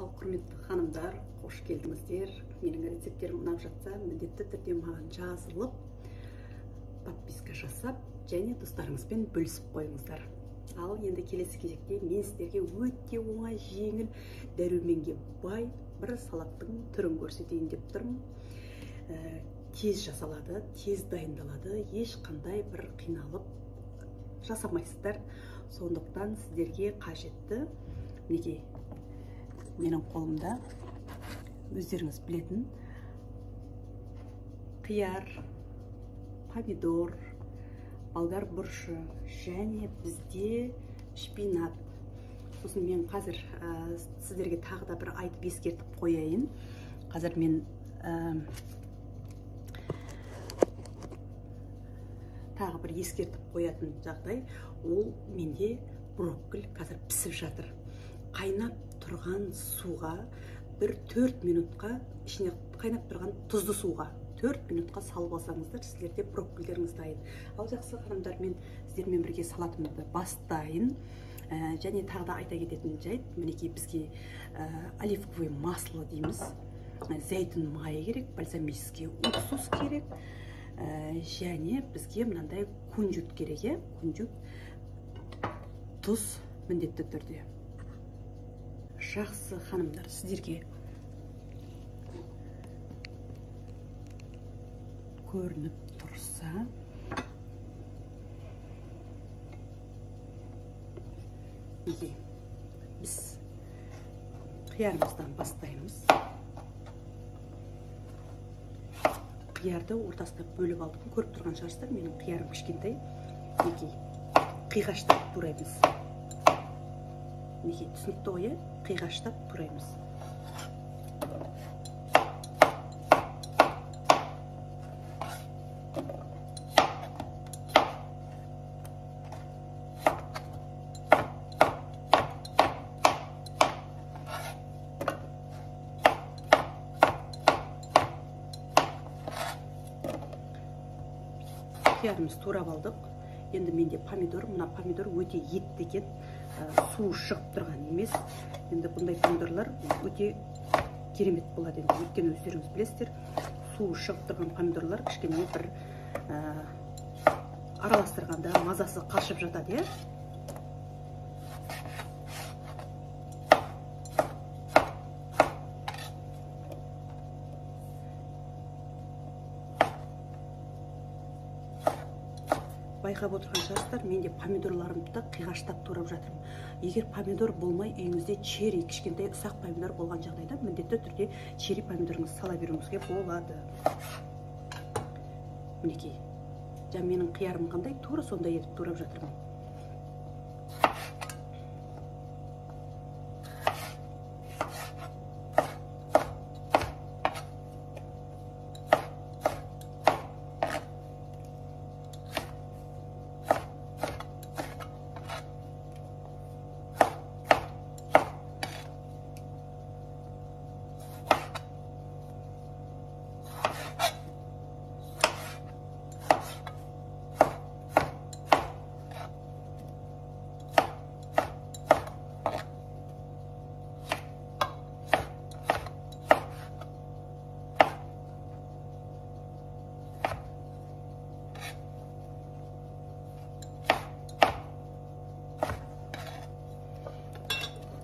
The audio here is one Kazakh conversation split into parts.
Ал құрметті ханымдар, қош келдіңіздер. Менің рецепттерім ұнап жатса, міндетті түрде маған жазылып, подписка жасап және достарыңызбен бөлісіп қойыңыздар. Ал енді келесі кезекте мен сіздерге өте оңай, жеңіл, дәруменге бай бір салаттың түрін көрсетейін деп тұрмын. Тез жасалады, тез дайындалады, ешқандай бір қиналып жасамайсыздар. Сондықтан сіздерге қажетті мінекей менің қолымда өздеріңіз білетін қияр, помидор, болгар бұрышы және бізде шпинат. Сосын мен қазір сіздерге тағы да бір айтып ескертіп қояйын. Қазір мен тағы бір ескертіп қоятын жағдай, ол менде брокколи қазір пісіп жатыр. Қайнап тұрған суға бір 4 минутқа, ішіне қайнап тұрған тұзды суға 4 минутқа салып алсаңыздар, сіздерде брокколилеріңіз дайын. Ал жақсы ханымдар, мен сіздермен бірге салатымды бастайын. Және тағы да айта кететін жайт, мінекей бізге оливковый масло дейміз, зәйтүн майы керек, бальзамический уксус керек, және бізге мынандай кунжут керек, кунжут, тұз міндетті түрде. Жақсы ханымдар, сіздерге көрініп тұрса, біз қиярымыздан бастаймыз. Қиярды ортасына бөліп алдым. Көріп тұрған шығарсыздар, менің қиярым кішкентай. Мінекей қиғаштап тураймыз. Мінекей түсінікті ғой, иә? Қиғаштап тураймыз. Қиярымызды турап алдық. Енді менде помидор, мына помидор өте етті екен, суы шығып тұрған емес. Енді бұндай помидорлар өте керемет болады енді, өйткені өздеріңіз білесіздер, суы шығып тұрған помидорлар кішкене бір араластырғанда мазасы қашып жатады, иә? Байқап отырған шығарсыздар, мен де помидорларымды қиғаштап турап жатырмын. Егер помидор болмай үйіңізде черри, кішкентай ұсақ помидор болған жағдайда міндетті түрде черри помидорыңызды сала беруіңізге болады. Мінекей, жаңа менің қиярым қандай, тура сондай етіп турап жатырмын.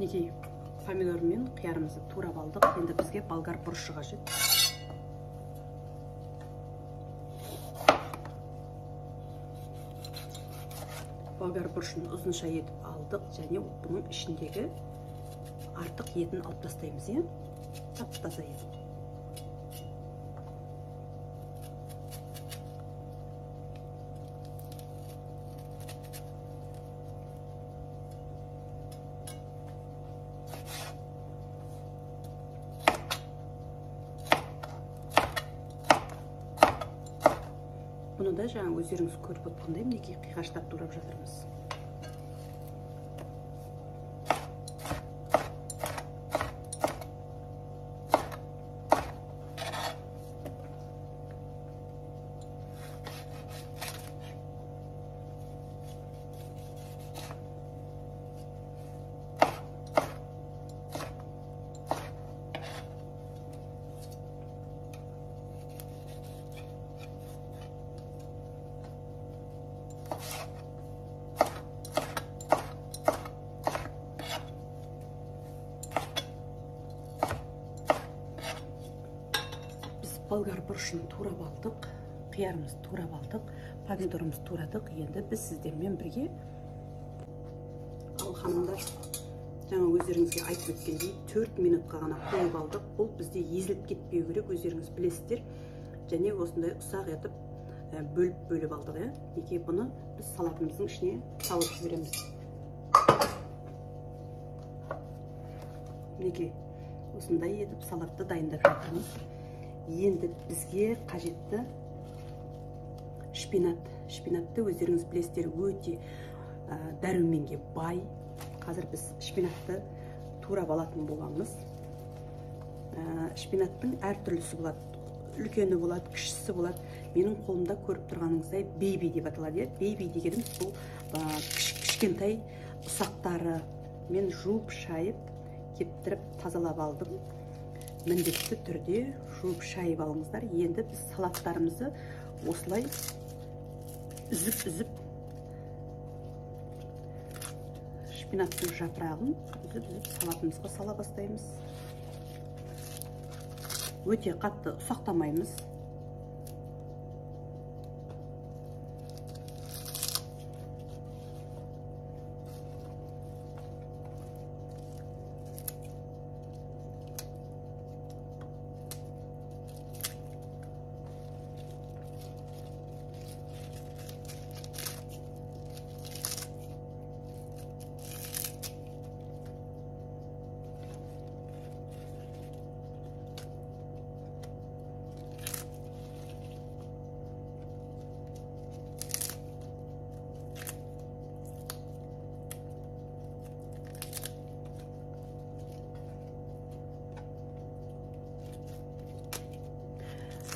Мінекей помидор мен қиярымызды турап алдық. Енді бізге болгар бұрышы қажет. Болгар бұрышын ұзынша етіп алдық және бұның ішіндегі артық етін алып тастаймыз, иә? Тап-таза етіп. Бұны да жаңа өздеріңіз көріп отырғандай мінекей қиғаштап турап жатырмыз. Болгар бұрышын турап алдық, қиярымызды турап алдық, помидорымызды турадық. Енді біз сіздермен бірге, ал ханымдар, жаңа өздеріңізге айтып өткендей 4 минутқа ғана қойып алдық. Бұл бізде езіліп кетпеу керек, өздеріңіз білесіздер. Және осындай ұсақ етіп бөліп-бөліп алдық, иә. Неге бұны біз салатымыздың ішіне салып жібереміз. Мінекей, осындай етіп салатты дайындап жатырмыз. Енді бізге қажетті шпинат. Шпинатты өздеріңіз білесіздер, өте дәруменге бай. Қазір біз шпинатты турап алатын боламыз. Шпинаттың әртүрлісі болады. Үлкені болады, кішісі болады. Менің қолымда көріп тұрғаныңыздай бейби деп аталады. Бейби дегеніміз бұл кішкентай ұсақтары. Мен жуып, шайып, кептіріп, тазалап алдым. Міндетті түрде жуып, шайып алыңыздар. Енді біз салаттарымызды осылай үзіп-үзіп, шпинаттың жапырағын үзіп-үзіп салатымызға сала бастаймыз. Өте қатты ұсақтамаймыз.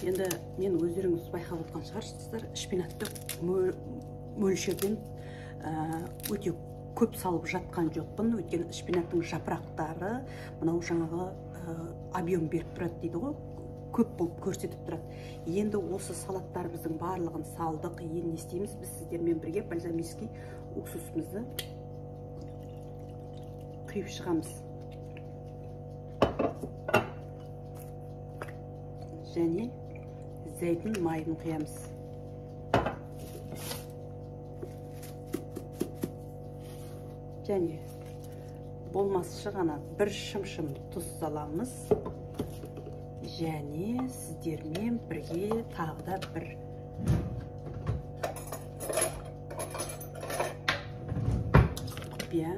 Енді мен өздеріңіз байқап отқан шығарсыздар, шпинатты мөлшерден өте көп салып жатқан жоқпын. Өйткені шпинаттың жапырақтары мынау жаңағы объем беріп тұрады дейді ғой, көп болып көрсетіп тұрады. Енді осы салаттарымыздың барлығын салдық. Енді не істейміз? Біз сіздермен бірге бальзамический уксусымызды құйып шығамыз. Және зәйтүн майын құямыз. Және болмасшы ғана бір шымшым тұз саламыз. Және сіздермен бірге тағы да бір құпия,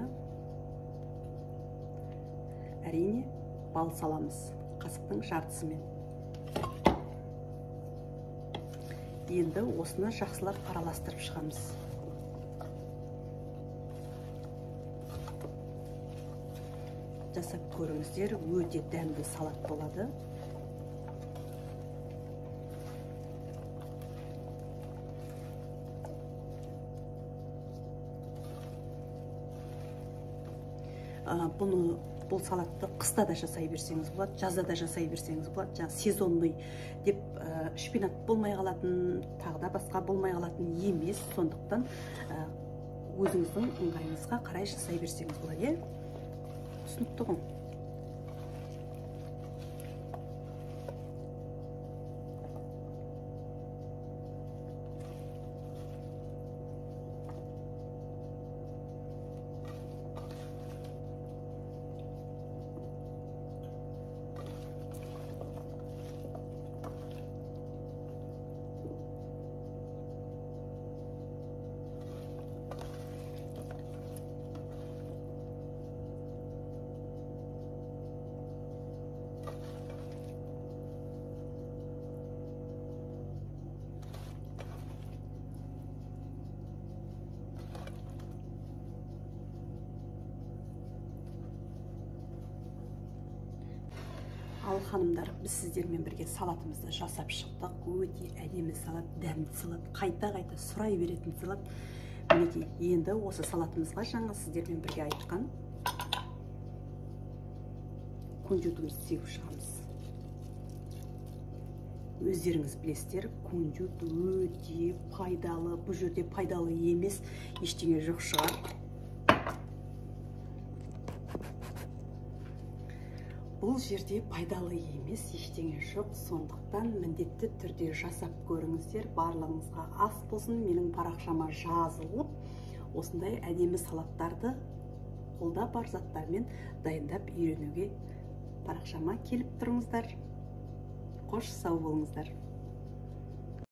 әрине бал саламыз қасықтың жартысымен. Енді осыны жақсылап араластырып шығамыз. Жасап көріңіздер, өте дәмді салат болады. Бұны, бұл салатты қыста да жасай берсеңіз болады, жазда да жасай берсеңіз болады. Жаңа сезонный деп шпинат болмай қалатын, тағы да басқа болмай қалатын емес. Сондықтан өзіңіздің ыңғайыңызға қарай жасай берсеңіз болады. Түсінікті ғой? Ал ханымдар, біз сіздермен бірге салатымызды жасап шықтық. Өте әдемі салат, дәмді салат, қайта-қайта сұрай беретін салат. Мінекей, енді осы салатымызға жаңа сіздермен бірге айтқан кунжутымызды сеуіп шығамыз. Өздеріңіз білесіздер, кунжут өте пайдалы. Бұл жерде пайдалы емес ештеңе жоқ шығар. Бұл жерде пайдалы емес ештеңе жоқ, сондықтан міндетті түрде жасап көріңіздер. Барлығыңызға ас болсын. Менің парақшама жазылып, осындай әдемі салаттарды қолда бар заттармен дайындап үйренуге парақшама келіп тұрыңыздар. Қош, сау болыңыздар.